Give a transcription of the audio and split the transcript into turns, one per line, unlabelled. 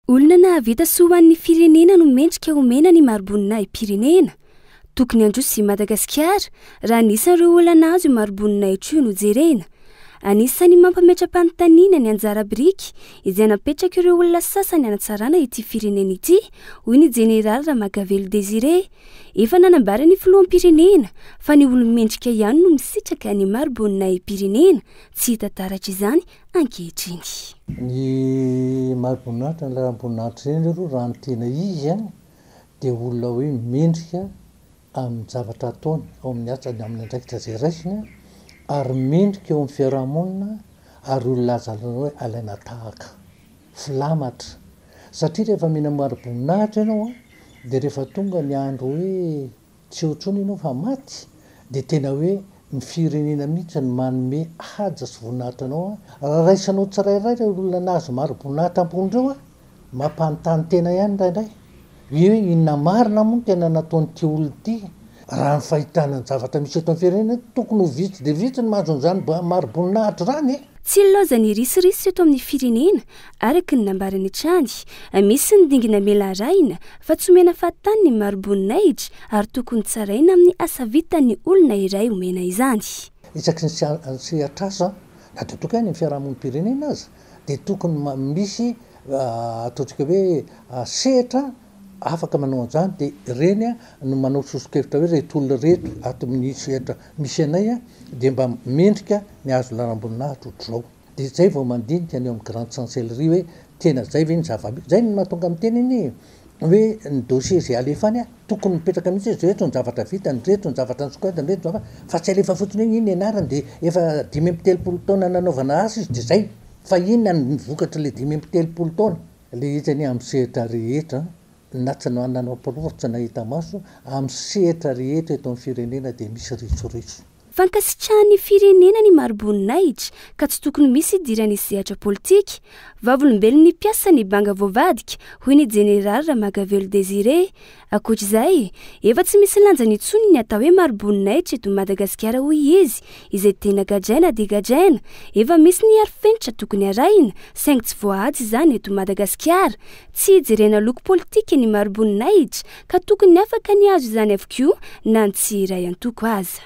Olona nahavita soa ho an'ny firenena no mendrika homena ny mari-boninahi-pirenena. Tokony handroso i Madagasikara raha ny isan'ireo olona nahazo io mari-boninahitra io no jerena. Anisan'ny mampametra-panontaniana ny anjara biriky izay napetrak'ireo olona sasany hanatsarana ity firenena ity, hoy ny jeneraly Ramakavelo Désiré. Efa nanambara ny filoham-pirenena fa ny olo-mendrika ihany no misitraka ny mari-boninahi-pirenena, tsy hita taratra izany ankehitriny.
Ny mari-boninahitra, ny laharam-boninahitra ireny aloha raha ny tena izy an, dia olona hoe mendrika amin'ny zavatra ataony, ao amin'ny asany, amin'ny andraikitra izay raisiny an, ary mendrika eo amin'ny fiaraha-monina, ary olona azo alaina hoe alaina tahaka, filamatra. Satria rehefa mena mari-boninahitra ianao an, dia rehefa tonga ny andro hoe Tsy eo intsony ianao fa maty dia tena hoe ny firenena mihitsy no manome haja sy voninahitra anao an! Raha raisinao tsirairay ireo olona nahazo mari-boninahitra ambony ireo an, mampanontany tena ihany indraindray hoe inona marina moa no tena nataon'ity olona ity? Raha ny fahitana ny zavatra misy eto amin'ny firenena tokony ho vitsy dia vitsy ny mahazo an'izany mari-boninahitra izany e!
Tsy ilaozan'ny risoriso eto amin'ny firenena, araka ny nambarany hatrany. Misy ny dingana mila arahina fa tsy omena fahatany ny mari-boninahitra ary tokony tsaraina amin'ny asa vitan'ny olona iray omena izany.
Isaky ny sehatr'asa, na dia toa any amin'ny fiarahamonim-pirenena aza, dia tokony misy ataontsika hoe sehatra afaka manao an'izany, dia ireny no manao soso-kevitra hoe ireto olona ireto ato amin'ny sehatra misy anay dia mba mendrika ny hahazo laharam-boninahitra ohatr'izao. Dia izay vao mandinika ny eo amin'ny grande chancellerie hoe tena izay ve ny zava-misy. Izay no mahatonga miteny anie hoe ny dossier izay alefa any tokony mipetraka mihitsy hoe ireto ny zavatra vitany, ireto ny zavatra nosokajiny, ireto ny zavatra, fa tsy alefa fotsiny hoe iny ny anarany dia efa 35 taona nanaovana asa izy dia izay. Fa inona ny vokatr'ilay 35 taona? Ilay izy anie amin'ny sehatra rehetra na tsy nanana porofo tsy nahita maso, amin'ny sehatra rehetra eto amin'ny firenena dia misy risoriso.
Fankasitrahan'ny firenena ny mari-boninahitra ka tsy tokony misy idiran'ny sehatra politika. Vavolombelon'ny mpiasa ny banga voavadika, hoy ny jeneraly Ramakavelo Désiré. Ankoatra izay, efa tsy misy lanjany intsony ny atao hoe mari-boninahitra eto Madagasikara hoy izy, izay tena gadraina dia gadraina. Efa misy ny arifenitra tokony arahina, saingy tsy voahaja izany eto Madagasikara. Tsy ijerena loko politika ny mari-boninahitra ka tokony afaka ny hahazo izany avokoa na ny tsy iray antoko aza.